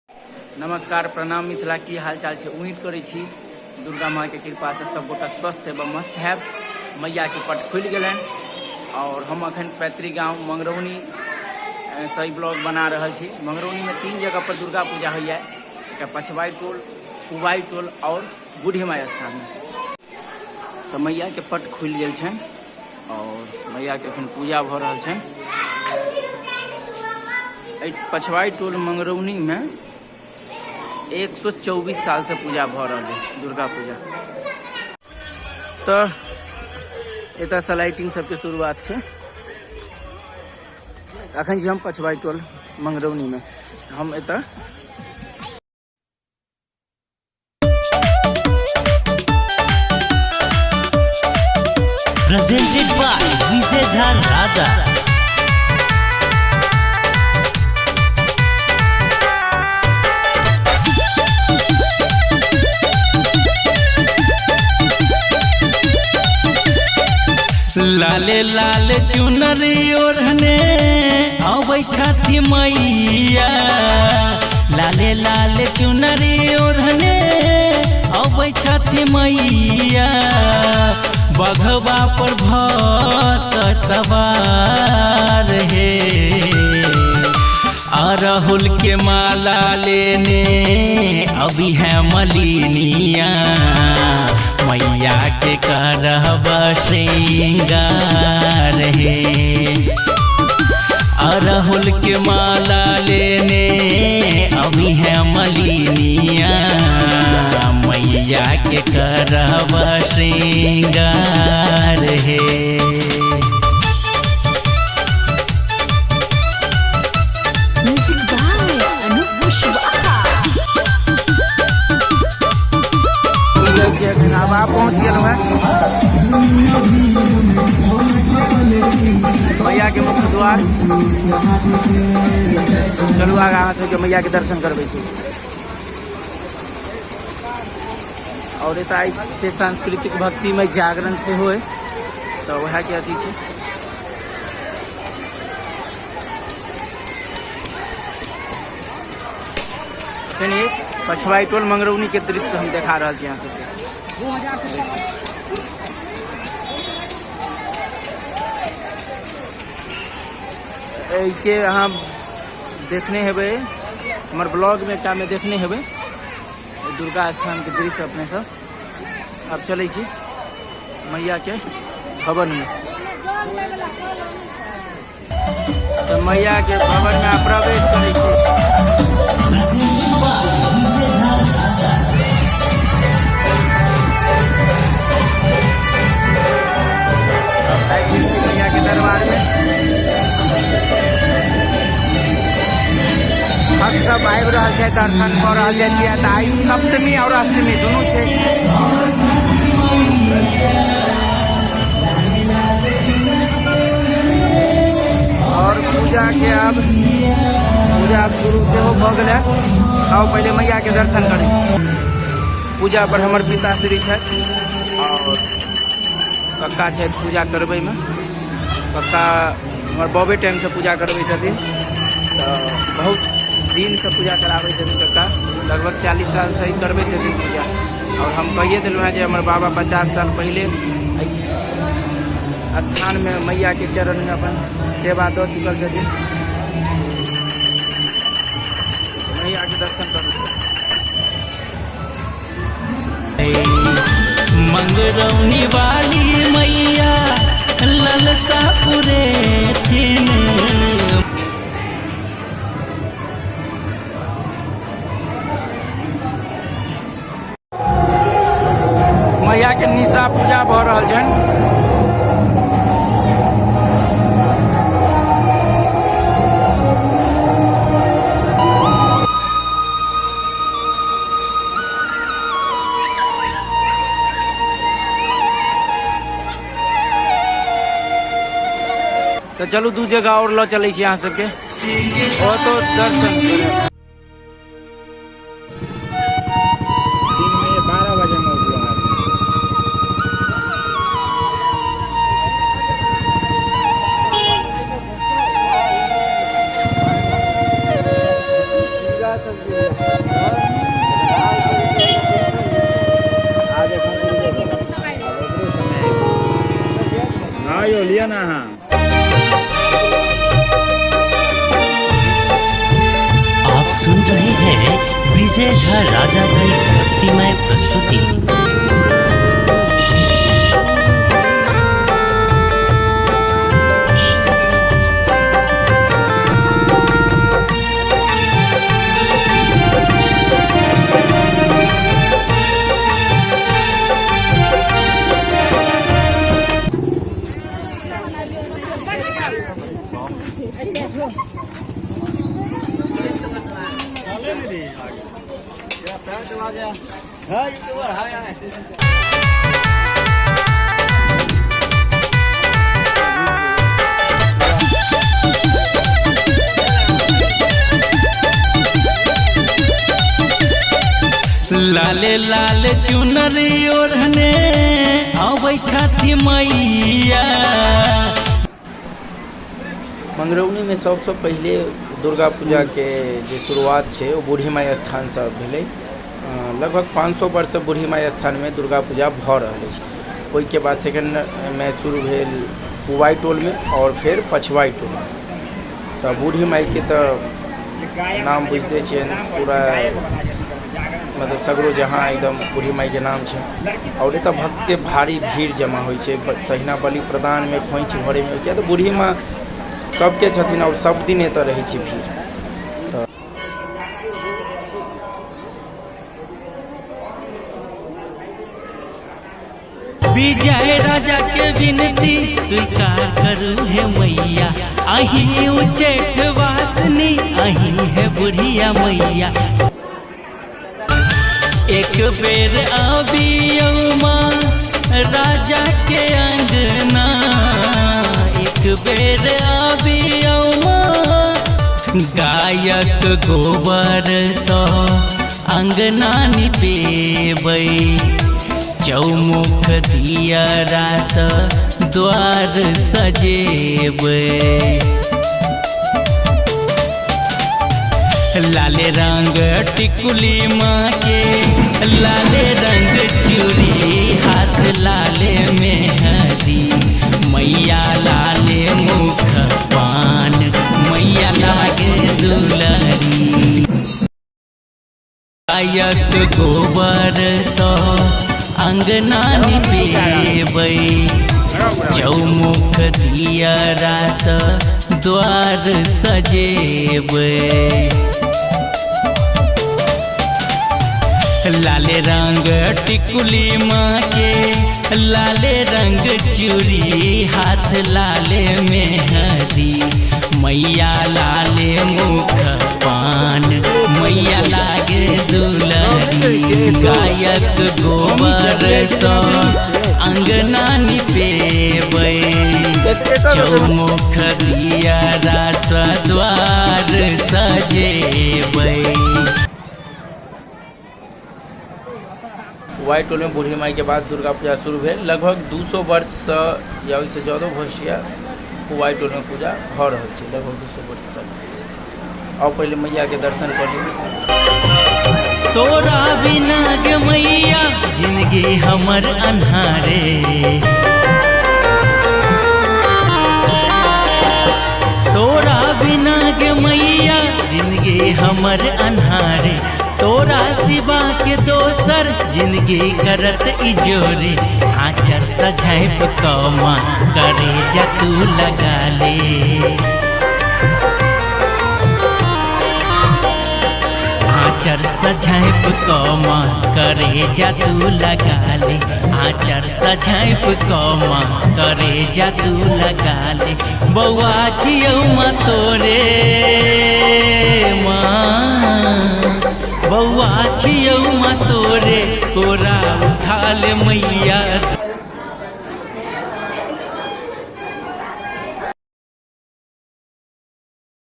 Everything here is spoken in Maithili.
नमस्कार, प्रणाम मिथिला, की हाल चाल छै? उम्मीद करै छी दुर्गा माँ के कृपा से सब गोटा स्वस्थ एवं मस्त हैब। मैया के पट खुलि गेलनि और हम अखन पैतृक गांव मंगरौनी से ई ब्लॉग बना रहल छी। मंगरौनी में 3 जगह पर दुर्गा पूजा होइए, एकटा पछवाई टोल, पुबाई टोल और बूढ़ी माई स्थान में। तो मैया के पट खुलि गेल छनि और मैया के अखन पूजा भऽ रहल छनि। एहि पछवाई टोल मंगरौनी में 124 साल से पूजा भऽ रहल है दुर्गा पूजा। तो एतऽ से लाइटिंग सबके शुरुआत छै। अखन छी हम पछवाई टोल मंगरौनी में। हम एतऽ Presented by Vijay Jha Raja. लाले लाले चुनरी ओढ़ने अबै छथि मैया, लाले लाले चुनरी ओढ़ने अबै छथि मैया, बघवा पर भक्त सवार हे, अरहुल के माला लेने अभी है मलिनिया, मैया के करब श्रृंगार हे, अरहुल के माला लेने अभी है मलिनिया, मैया के करब श्रृंगार हे। Music by Anup Kushwaha. एखन आब आ पहुँच गेलहुँ हेँ मैया के मुख्य द्वार। चलू आगा अहाँ सबके मैया के दर्शन करबै छी। और एतऽ आइ से सांस्कृतिक भक्तिमय जागरण सेहो अइ, तऽ वएह के अथी छै। एखन ई पछवाई टोल मंगरौनी के दृश्य हम देखा रहल छी अहाँ सबके। एहिके अहाँ देखने हेबै हमर ब्लॉग में, एकटा में देखने हेबै दुर्गा स्थान के दृश्य अपने सब। अब चलै छी मैया के भवन में। तो मैया के भवन में प्रवेश करै छी। मैया के दरबार में भक्त सब आबि रहल छै, दर्शन कऽ रहल छै, किया तऽ आइ सप्तमी और अष्टमी दुनू छै। और पूजा के अब पूजा शुरू सेहो भऽ गेलै। आउ पहिले मैया के दर्शन करै छी। पूजा पर हमर पिताश्री छथि और कक्का छथि पूजा करबैमे। कक्का हमर बबे टाइमसँ पूजा करबै छथिन, तऽ बहुत दिनसँ पूजा कराबै छथिन कक्का, लगभग 40 सालसँ ही करबै छथिन पूजा। और हम कहिए देलहुँ हेँ जे हमर बाबा 50 साल पहिले एहि स्थानमे मैयाके चरणमे अपन सेवा दऽ चुकल छथिन। मैयाके दर्शन करू। मंगरौनी वाली मैया ललसा पुरेथिन। मैया के निशा पूजा भऽ रहल छनि। तऽ चलू 2 जगह और लऽ चलै छी अहाँ सबके, ओतौ दर्शन करब। दिन में 12 बजे में उठलो हैं। विजय झा राजा की भक्तिमय प्रस्तुति। लाले लाल चुनरी ओढ़ने अबै छथि मैया। मंगरौनीमे सबसँ पहिले दुर्गा पूजाके जे शुरुआत छै ओ बूढ़ी माइ स्थानसँ भेलै। लगभग 500 वर्षसँ बूढ़ी माइ स्थानमे दुर्गा पूजा भऽ रहल अछि। ओहिके बाद सेकेंडमे शुरू भेल पुवाइ टोलमे आओर फेर पछुआइ टोलमे। तऽ बूढ़ी माइके तऽ नाम बुझिते छियनि पूरा, मतलब सगरो जहाँ एकदम बूढ़ी माइके नाम छै। आओर एतऽ भक्तके भारी भीड़ जमा होइ छै। तहिना बलि प्रदानमे खोइछ भरैमे, किया तऽ बूढ़ी माँ सबके छथिन आओर सब दिन एतऽ रहै छै भीड़। तऽ विजय राजा के विनती स्वीकार करू हे मैया, अहीं उच्चैठ वासनी अहीं है बुढ़िया मैया। एक बेर आबियौ माँ राजा के अंगना, एक बेर आबियौ माँ। गायक गोबर सँ अंगना निपेबै, चौमुख दियरा सँ द्वार सजेबै। लाले रंग टिकुली माँ के, लाले रंग चूड़ी, हाथ लाले मेहंदी, मैया लाले मुख पान, मैया लागे दुलरी। गायक गोबर सँ अंगना निपेबै, चौमुख दियरा सँ द्वार सजेबै। लाले रंग टिकुली माँ के, लाले रंग चूड़ी, हाथ लाले मेहंदी, मैया लाले मुख पान, मैया लागे दुलरी। गायक गोबर सँ अंगना निपेबै, चौमुख दियरा सँ द्वार सजेबै। पुवाइ टोलमे बूढ़ी माइके बाद दुर्गा पूजा शुरू भेल। लगभग 200 वर्षसँ या ओहिसँ ज्यादो भऽ पुवाइ टोलमे पूजा भऽ रहल छै, लगभग 200 वर्षसँ। आउ पहिले मैयाके दर्शन कऽ लिअ। तोरा बिना गे मैया जिंदगी हमर अन्हारे, तोरा बिना गे मैया जिंदगी हमर अन्हारे, तोरा सिवा के दोसर जिंदगी करत इजोरे। आंचर सजाइब कमा करे जा तू लगा ले, आंचर सजाइब कमा करे जा तू लगा ले, आंचर सजाइब कमा करे जा तू लगा ले। बौआ छियौ माँ तोरे माँ, बौआ छियौ माँ तोरे, कोरा उठा ले मैया